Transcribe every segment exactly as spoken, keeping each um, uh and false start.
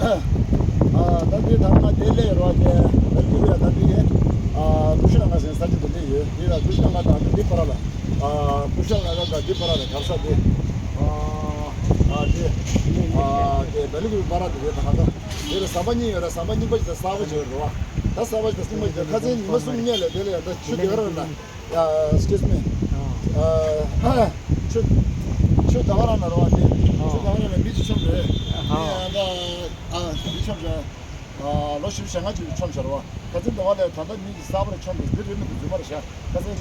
ཨ་ད་འདི་ད་ང་དེ་ལས་རོགས་ཀྱི་ད་འདི་རེད། ད་འདི་ཨ་ཀུ་ཤུ་ལ་ང་སེང་ས་ཆ་དེ་འདི་ཡོད། འདི་ལ་ཀུ་ཤུ་ལ་ང་ད་འདི་འདི་པ་ར་ལ་ཨ་ཀུ་ཤུ་ལ་ང་ད་འདི་པ་ར་ལ་གར་ས་དེ་ཨ་ཨ་དེ་ཨ་དེ་ད་ལི་གུ་པ་ར་དེ་རེད། ད་ང་ད་དེ་ལ་ཟམ་པ་གཉིས་ཡོད་ར། ཟམ་པ་རྙིང་པ་ཅིག་ད་གསར་པ་ཅིག་ཡོད་རོགས། ད་གསར་པ་ཅིག་ད་རྙིང་པ་ཅིག་ད་ཁ་སང་ཉི་མ་གསུམ་སྔོན་ལ་དེ་ལ་ཡང་ད་ཆུ་དེ་ག་ར་ལ། ཨ་excuse me། ཨ་ཆུ་ཆུ་ཟླ་བ་རང་ན་རོ་བ་དེ། ཆུ་ཟླ་བ་རང་ན་མི་ཅིག་མཆོངས་རེད། ཨ་ཨ་ཨ་མི་མཆོངས་རེད། ཨ་ལོ་བཞི་བཅུ་ཞེ་ལྔ་ཅིག་མཆོངས་ཤག་རོ་བ། ཁ་སང་ཟླ་བ་ལས་ད་ལྟ་མི་ཅིག་གསར་པ་རེ་མཆོངས་འདུག་འདི་རེད་མི་འདུག་རྫུན་མ་རེད་ཤག་ཁ་སང་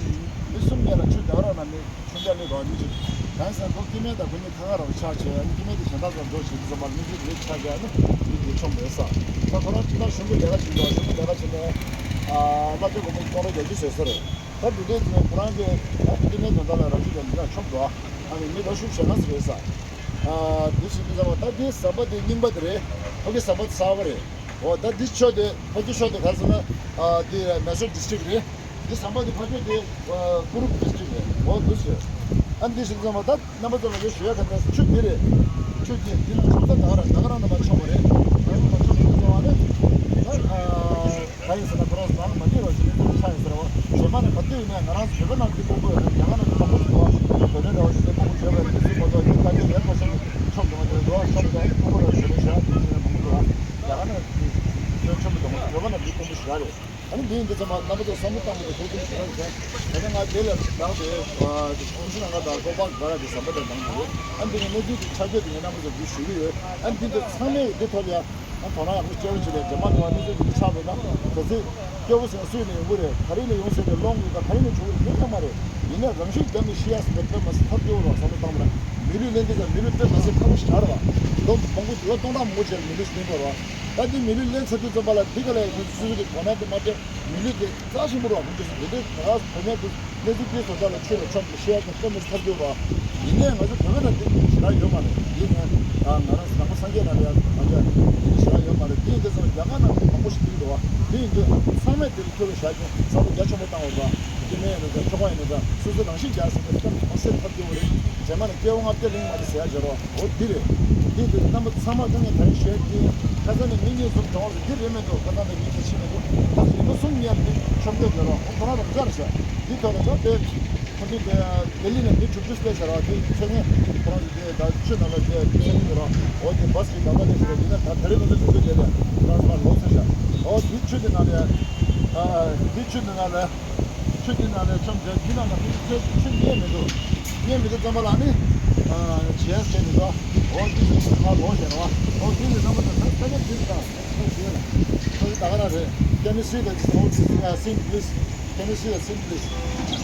མི་གསུམ་ཉལ་ལ་ཆུ་ཟླ་བ་རང་ན་མི་མཆོངས་རྒྱག་ལས་རོ་བ། མི་ཅིག་གང་ཟེར་ཁོ་སྐྱེ་དམན་དང་ཁོ་གཉིས་ཁ་ཁ་རོ་ཆགས་བྱས། ཨ་ནི་སྐྱེ་དམན་དེ་གཞན་དག་ཚོ་འགྲོ་བྱེད་དུ་ཙམ་པར་མི་ཅིག་མི་ཆགས་རྒྱག་ནི་མི་ཅིག་མཆོངས་མེད་ས། ད་ཁོ་རང་ཅི་ལ་གཞུང་གི་ལས་ཀ་བྱེད་འདུག་གཞུང་གི་ལས་ཀ་བྱེད་ནས་ཨ་སློབ་གྲྭ་གོང་མ་གཏོང་རོགས་རྒྱག་རྒྱུ་བཟོས་ས་རེད། ད་འདི་འདྲའི་ཚོ་ཁོ་རང་གི་ད་སྐྱེ་དམན་དོན་དག་ལ་རང་ཤུགས་ཀྱང་འདི་ག་ཆོག་འདུག་ཨ་ནི་མི་ལོ་ཤུགས་བྱེད་ན་ཟེར་རེད་ས། ཨ་འདི་ཞིག་འདི་ཚང་མ་ད་འདི་ཟམ་པ་འདི་རྙིང་པ་འདི་རེད། ཕ་གི་ཟམ་པ་འདི་གསར་པ་རེད། འོ་ད་འདི་ཕྱོགས་དེ་ཕ་གི་ཕྱོགས་དེ་ག་ཟེར་ན་ཨ་འདི་མེ་སོར་ཌི་སི་ཊིག་རེད། འདི་ཟམ་པ་འདི་ཕ་གི་དེ་ཨ་ཀུ་རུབ་ཌི་སི་ཊིག་རེད། འོ་འདི་ཞིག་ཨ་འདི་ཞིག་འདི་ཚང་མ་ད་རྣམ་པ་ཚོ་ལ་ཡོད་ཞུ་ཡ་ག་ད་ཆུ་འདི་རེད། ཆུ་འདི་འདི་ལ་ཆུ་ད་ད་ག་རང་ད་ག་རང་ན་མ་ཆོག་པ་རེད། ད་ག་རང་མ་ཆོག་པ་རེད་ཟེར་བ་ནི་ད་ཨ། ག་ཡིན་ཟེར་ན་ཁོ་རང་ཚོ་ནང་ལ་མ་སྐྱེས་པ་ཞིག་ནི་ཁོ་ཚོ་ཆགས་ཡིན་ཟེར་བ། གཞན་མ་ནི་ག་དུས་ཡིན་ནའི་ང་རང་ཚོ་བོད་པ་ནང་གི་ཕྲུ་གུ་ཡོད་ན་རྒྱ་གར་ནང་གི་ཕྲུ་གུ་ཞིག་འདུག་བ། བོད་དོན་འདྲ་བ་ཞིག་ནི་ཕྲུ་གུ་ཡོད་པ་ཡིན་ན་སུ་མ་གཏོགས་ཡིན་ད་ལྟ་ཡོད་ཁ་ཤས་ཀྱི་ཆོམ་འདུག་མ་འདུག་འགྲོ་བ་ཆོམ་འདུག་ཨ་ནི་ཕྲུ་གུ་ར་ཞོ་ལོ་ཤ་དེ་ནི་མང་པོ་འདུག་བ། རྒྱ་གར་ནང་གི་ཆོམ་ཆོམ་འདུག་མ་འདུག་བོད་པ་ནང་གི་ཕྲུ་གུ་ཞིག་རེད། ཨ་ནི་འདི་ཡིན་དུས་ཙམ་པ་རྣམ་པ་ཚོ་བསམ་བློ་བཏང་དགོས་འདུག་ཁོ་ཚོ་ཞིག་རེད། ད་ནི་ང་དེ་ལ་བདག་དེ་ཨ་དེ་ཁོང་ཚོ་ནང་ང་དང་ཀོ་པ་ག་ར་དེ་ཟམ་པ་དང་འདང་དགོས། ཨ་ནི་འདི་ནི་གནས་ཚུལ་དེ་ཆ་རྒྱུས་དེ་ངས་རྣམ་པ་ཚོ་འདི་ཞུ་གི་ཡོད། ཨ་ནི་འདི་ཚོ་ཚང་མས་འདི་ཐོག་ལ་ཡ། ཨ་དོ་སྣང་ཡག་པོ་སྐྱེ་བོ་ཅིག་ལས་རྗེས་མ་འགྲོ་བ་གནས་ཚུལ་འདི་འདྲ་ཆགས་པས་ན་གལ་སྲིད་སྐྱེ་བོ་ཟེར་སུ་ཡིན་ནའི་ཡོང་གི་རེད། ག་རེ་ནས་ཡོང་ཟེར་ཏེ་སློང་དགོས་ད་ག་རེ་ནས་བྱུང་གི་རེད་ཁྱོན་ཡོད་མ་རེད། ཡིན་ནའི་རང་ཤུགས་བརྒྱབ་ནས་ཤི་ཡ་ཟེར་ཏེ་དཔེ་མ་སྲིད་ཐབས་སྐྱོ་བོ་རེད་བསམ་བློ་བཏང་བ་ན་མི་ལུས་ལེན་དུས་ཙམ་མི་ལུས་དཔེ་མ་སྲིད་ཁག་པོ་ཞིག་ཆགས་རེད་བ། ལོ་མང་པོ་ལོ་སྟོང་ཕྲག་མང་པོ་ཅིག་མི་ལུས་ལེན་དགོས་རེད་བ། ད་འདི་མི་ལུས་ལེན་ཚར་དུས་ཙམ་པ་ལ་འདི་ག་ལ་ཡ་ཁོ་ཚོ་སོ་སོ་གི་དོ་སྣང་དེ་མ་སྤྲད་མི་ལུས་དེ་རྩ་ཆེན་པོ་རེད་བ། ཁོ་ཚོ་འདི་འདྲའི་ད་ག་བུད་མེད་དེ། གནས་ཚུལ་དེ་བཟོ་ལྟ་ལ་ཆོས་ལ་ཆོམ་དུ་བཤད་ཀྱང་དཔེ་མི་སྲིད་ཐབས་སྐྱོ་བ། ཡིན་ནའི་ང་ཚོ་བོད་པའི་ནང་དེ་ཞེ་དྲག་ཡོད་མ་རེད། ཡིན་ནའི་ང་རང་ཚོ་ནང་པ་སངས་རྒྱས་ནང་ལ་ཡང་ང་ཚོ་དེ་ཞེ་དྲག་ཡོད་མ་རེད། དེ་ཡིན་དུས་ཙམ་རྒྱ་གར་ནང་དེ་མང་པོ་ཞིག་ཡིན་འདུག་བ། དེ་ཡིན་དུས་ཚང་མས་དེ་ལ་ཐུགས་ལ་བཞག་ཀྱང་བསམ་བློ་རྒྱ་ཆེན་པོ་བཏང་དགོས་པ། སྐྱེ་དམན་ཡིན་ན་འདྲ་ཆོ་ག་ཡིན་ན་འདྲ་སོ་སོ་རང་བཞིན་རྒྱག་ཟེར་ཏེ་དཔེ་མི་སྲིད་ཐབས་སྐྱོ་བ་རེད། རྗེས་མ་ནས་སྐྱེ་བོ་ལྔ་བརྒྱ་གླིང་མ་དེ་ཟེར་ཡ་བྱེད་རོགས་འོ་འདི་རེད། དེ་ཡིན་དུས་རྣམ་པ་ཚང་མ་ཀུན་ནས་ད་རིང་ཞུ་ཡ་ཀྱི་ཁ་སང་ནས་མི་གཉིས་གསུམ་གྲོངས་ཟེར་འདི་རེད་མི་འདུག་ཁ་སང་ནས་མི་གཅིག་ཤི་མི་འདུག་ད་ཉི་མ་གསུམ་ཉལ་མི་ཆོམ་སྐྱོ་བྱེད་རོགས་ཁོ་ཁོ་རང་རང་འཇགས་རེད་ཤག་འདི་ཐོག་ལ་ད་དེ། ཁོ་ཚོས་དེ་ལྡི་ལི་ནས་མི་དྲུག་ཅུ་སླེབས་ཤག་ར། དེ་ཚེ་ངན་ཁོ་རང་ཚོ་དེ་ད་ཆུ་ནང་ལ་དེ་ཚེ་ངན་དེ་ར་འོ་དེ་བ་སི་གི་ད་ལྟ་སླེབས་ཤག་ར། ཡིན་ན་ད་དེ་རིང་ཁོ་ཚོ་དྲུག་ཅུ་དེ་ལས་ཁོ་རང་ཚོ་ཕར་ལོག་ཚར་ཤག་འོ་དེ་ཆུ་དེ་ནང་ལ་ཡ་ཨ་དེ་ཆུ་དེ་ནང་ལ་ཆུ་དེ་ནང་ལ་ཆོམ་ཆ་དེ་ནང་ལ་ཁོ་ཚོ་ཚེ་ཆུ་རྙེད་མི་འདུག་རྙེད་མི་འདུག་ཙམ་པ་ལ་ནི་ཨ་བྱས་ཟེར་མི་འདུག་འོ་དེ་ཚོ་ཕར་ལོག་ཤག་ར། འོ་དེ་ནི་རྣམ་པ་ཚོ་ད་ས་ཆ་དེ་ལ་ད་ཁོ་ཚོ་ད་ག་རང་རེད། Can you see the all this uh, same place? Can you see the same place?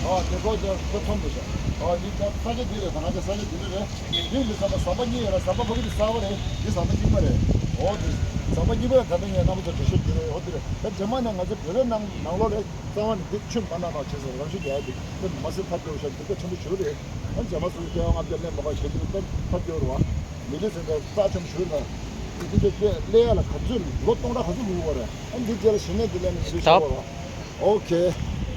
ཨོ་དེ་ཚོ་ཅག་ཁོ་ཚོམ་དུ་ཤག་ཨོ་འདི་ཅག་ས་ཆ་འདི་རེད། ད་ང་ཚོ་ས་ཆ་འདི་རེད། འདི་འདི་ཟམ་པ་ཟམ་པ་གཉིས་ཡོད་རེད། ཟམ་པ་ཕ་གི་འདི་གསར་པ་རེད། འདི་ཟམ་པ་རྙིང་པ་རེད། ཨོ་འདི་ཟམ་པ་རྙིང་པ་ཡང་ད་ལྟ་ངས་རྣམ་པ་ཚོ་འགྲེལ་བཤད་བརྒྱབ་རེད། ཨོ་འདི་རེད། ད་རྗེས་མ་ནས་ང་ཚོ་བོད་པའི་ནང་ནང་ལོགས་ལ་རྩ་བ་ནས་འདི་ཆུ་མ་ནང་ནང་བྱེད་ཟེར་རང་བཞིན་རྒྱག་ཡ་འདི་དཔེ་མ་སྲིད་ཐབས་སྐྱོ་བོ་ཤག་འདི་དཔེ་ཆེན་པོ་ཞིག་རེད། ཨ་རྗེས་མ་སུ་སྐྱེ་བ་ལྔ་བརྒྱ་ལེན་མ་དགོས་བྱེད་འདི་དཔེ་ཐབས་སྐྱོ་རེད་བ། མི་ལུས་ཟེར་འདི་རྩ་ཆེན་པོ་ཞིག་རེད། འདི་འདི་དཔེ་ཀླད་ཡ་ལ་ག་ཚོད་ལོ་སྟོང་ཕྲག་ག་ཚོད་འགོར་བ་རེད། ཨ་འདི་རྗེས་ལ་ཞི་གནས་འདི་ལེན་ནས་འདི་ཤོར་བ་རེད། ཨོ་ཁེ།